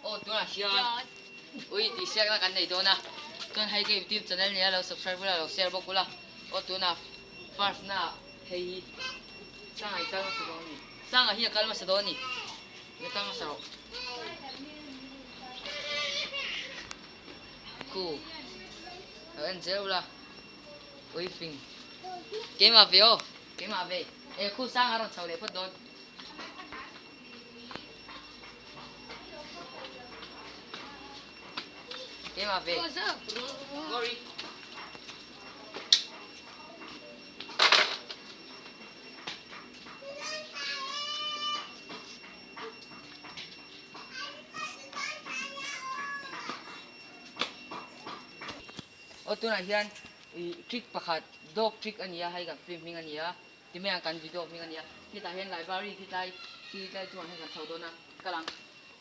Aw tunah hian ui tih siakna kan nei dawn a, chuan hei ka youtube channel nia lo subscribe ula lo share bawk ula, aw tunah first na ah hei hi Sanga i kal hmasa dawn a ni, Sanga hi a kal hmasa dawn a ni, i kal hmasa rawh. Khu lo en zel ula ui fing keimah ve aw keimah ve e khu Sanga a rawn chho leh phawt dawn. Keimah ve. Sorry. Aw tunah hian ih trick pakhat dog trick a ni a hei kan film hming a ni a. Ti mai ang kan video hming a nia. Khitah hian library khi tlai khi tlai chungah hian kan chho dawn a, kal ang.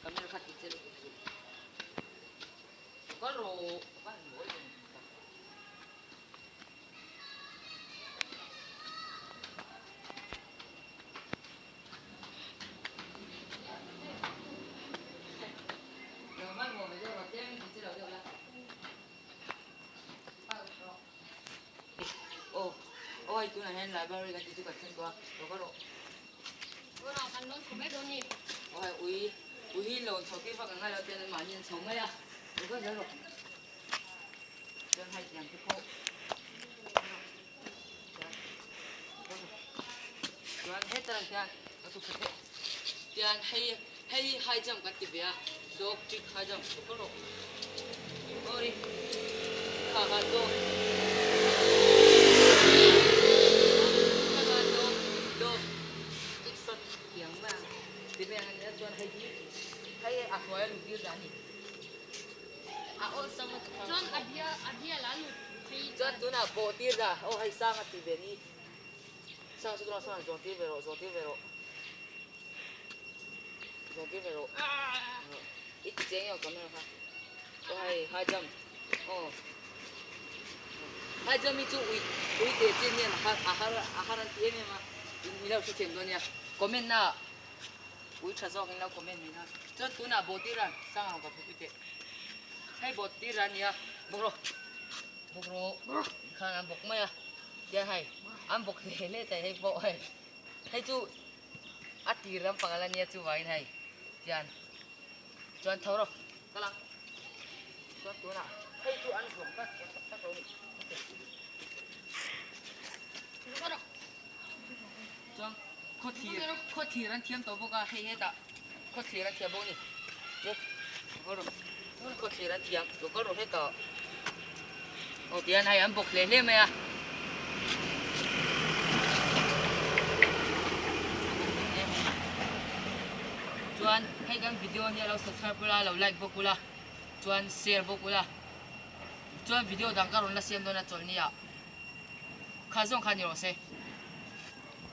Camera kha ti che lutuk suh. Kal rawh ka han mawi ve ni tak. Lo hman maw ve deuh rawh tlem ti che lo deuh la. Aw aw hei tunah hian library kan tih chu kan thleng tawh a lo va rawh. Tunah kan lawn chho mai dawn ni. Aw hei ui ui hi lawn chho tir vak ang ngai lo ten an mahni an chho mai a lo va zel rawh. Chuan hei tiang te pawh chuan hetah hian a chu khat tian hei hei high jump kan ti ve a dog trick high jump lo kal rawh sorry kha kha dog kha kha dog dog trick shot tiang mai ang ti mai ang ania chuan hei hi hei a hnuai a luh tir dan a ni a awlsam lutuk kha chuan a bia a bia la lut phei chuan tunah bawh tir dah aw hei sang a ti ve ni sang chu tunah sawn zawng tir ve rawh zawng tir ve rawh. Zawng tir ve rawh. I ti cheng emaw camera kha. Aw hei high jump. Aw. High jump hi chu ui ui teh chin hian a har a har a har an ti em em a. In lo hrethiam dawn nia. Comment na ui tha zawk in lo comment mai na. Chuan tunah bawh tir a sang ang ka phu pui teh. Hei bawh tir a nia. Bawk rawh. Bawk rawh. Khan an bawk mai a. Tiang hei an bawk hle hle thei hei pawh hei. Hei chu a tir lampang ala nia chuvangin hei tian chuan tho rawh kal ang chuan tunah hei chu an zawm tlat chuan tak tak lo ni chuan khawthlir khawthlir an thiam tawh bawk a hei hetah khawthlir an thiam bawk a ni khawthlir an thiam lo kal rawh hetah aw tihian hei an bawk hle hle mai a. Chuan hei kan video nia lo subscribe ula lo like bawk ula chuan share bawk ula chuan video dang ka rawn la siam dawn a chawlhni ah kha zawng kha ni rawh se.